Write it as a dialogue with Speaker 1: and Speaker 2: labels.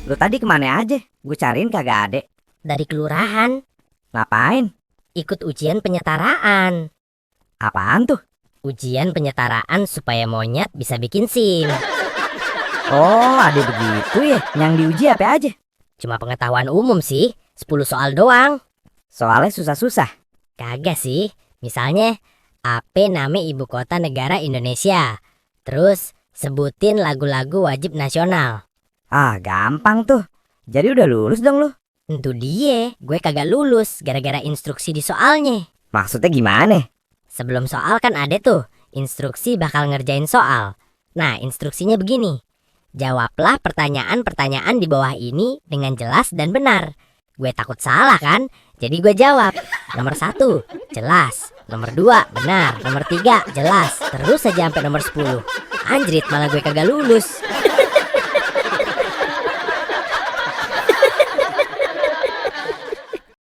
Speaker 1: Lu tadi kemana aja? Gue cariin kagak ada.
Speaker 2: Dari kelurahan,
Speaker 1: Ngapain?
Speaker 2: ikut ujian penyetaraan.
Speaker 1: Apaan tuh?
Speaker 2: Ujian penyetaraan supaya monyet bisa bikin SIM.
Speaker 1: Oh, ada begitu ya. Yang diuji apa aja?
Speaker 2: Cuma pengetahuan umum sih, 10 soal doang.
Speaker 1: Soalnya susah-susah.
Speaker 2: Kagak sih, misalnya apa nama ibu kota negara Indonesia. Terus sebutin lagu-lagu wajib nasional.
Speaker 1: Ah, gampang tuh. Jadi udah lulus dong lu.
Speaker 2: Tentu dia, gue kagak lulus gara-gara instruksi di soalnya.
Speaker 1: Maksudnya gimana?
Speaker 2: Sebelum soal kan ada tuh, instruksi bakal ngerjain soal. Nah, instruksinya begini. Jawablah pertanyaan-pertanyaan di bawah ini dengan jelas dan benar. Gue takut salah kan, jadi gue jawab. Nomor 1, jelas. Nomor 2, benar. Nomor 3, jelas. Terus saja sampai nomor 10. Anjrit, malah gue kagak lulus.